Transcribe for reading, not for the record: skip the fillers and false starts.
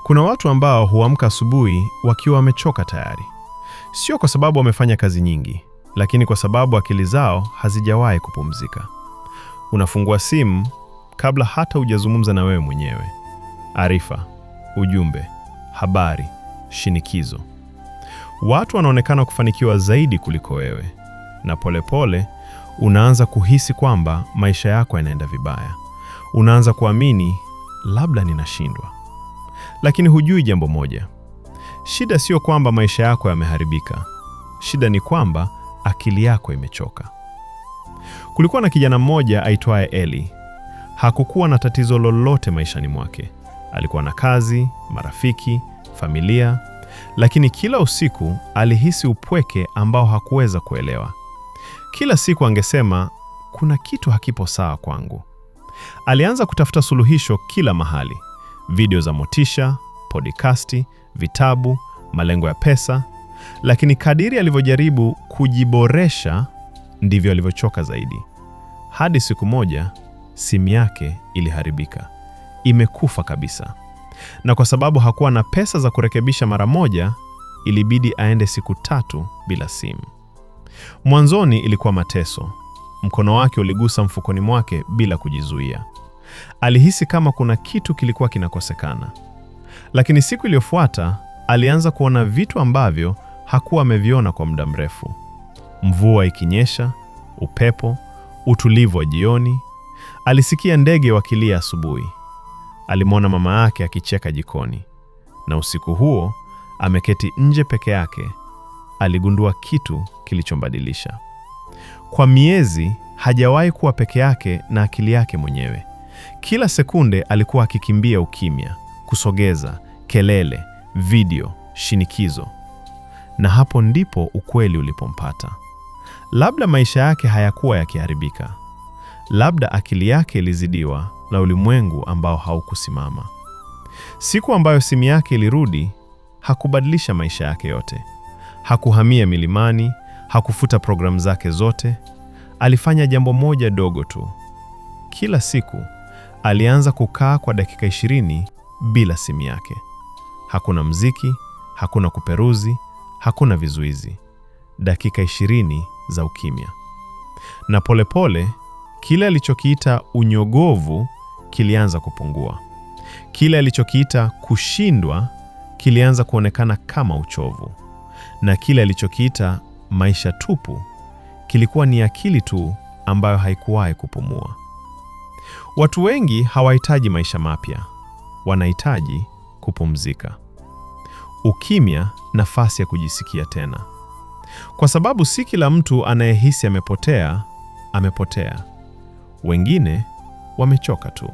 Kuna watu ambao huamka asubuhi wakiwa wamechoka tayari, sio kwa sababu wamefanya kazi nyingi, lakini kwa sababu akili zao hazijawahi kupumzika. Unafungua simu kabla hata hujazungumza na wewe mwenyewe. Arifa, ujumbe, habari, shinikizo. Watu wanaonekana kufanikiwa zaidi kuliko wewe, na polepole pole, unaanza kuhisi kwamba maisha yako yanaenda vibaya. Unaanza kuamini labda ninashindwa. Lakini hujui jambo moja. Shida sio kwamba maisha yako yameharibika. Shida ni kwamba akili yako imechoka. Kulikuwa na kijana mmoja aitwaye Eli. Hakukuwa na tatizo lolote maishani mwake. Alikuwa na kazi, marafiki, familia, lakini kila usiku alihisi upweke ambao hakuweza kuelewa. Kila siku angesema, kuna kitu hakipo sawa kwangu. Alianza kutafuta suluhisho kila mahali: video za motisha, podikasti, vitabu, malengo ya pesa. Lakini kadiri alivyojaribu kujiboresha, ndivyo alivyochoka zaidi. Hadi siku moja simu yake iliharibika, imekufa kabisa. Na kwa sababu hakuwa na pesa za kurekebisha mara moja, ilibidi aende siku 3 bila simu. Mwanzoni ilikuwa mateso. Mkono wake uligusa mfukoni mwake bila kujizuia. Alihisi kama kuna kitu kilikuwa kinakosekana. Lakini siku iliyofuata alianza kuona vitu ambavyo hakuwa ameviona kwa muda mrefu: mvua ikinyesha, upepo, utulivu wa jioni. Alisikia ndege wakilia asubuhi. Alimwona mama yake akicheka jikoni. Na usiku huo ameketi nje peke yake, aligundua kitu kilichombadilisha. Kwa miezi hajawahi kuwa peke yake na akili yake mwenyewe. Kila sekunde alikuwa akikimbia ukimya, kusogeza, kelele, video, shinikizo. Na hapo ndipo ukweli ulipompata. Labda maisha yake hayakuwa yakiharibika. Labda akili yake ilizidiwa na ulimwengu ambao haukusimama. Siku ambayo simu yake ilirudi, hakubadilisha maisha yake yote. Hakuhamia milimani, hakufuta programu zake zote. Alifanya jambo moja dogo tu. Kila siku alianza kukaa kwa dakika 20 bila simu yake. Hakuna mziki, hakuna kuperuzi, hakuna vizuizi. Dakika 20 za ukimya. Na polepole kile alichokiita unyogovu kilianza kupungua. Kile alichokiita kushindwa kilianza kuonekana kama uchovu, na kile alichokiita maisha tupu kilikuwa ni akili tu ambayo haikuwahi kupumua. Watu wengi hawahitaji maisha mapya, wanahitaji kupumzika. Ukimya, nafasi ya kujisikia tena. Kwa sababu si kila mtu anayehisi amepotea, amepotea. Wengine wamechoka tu.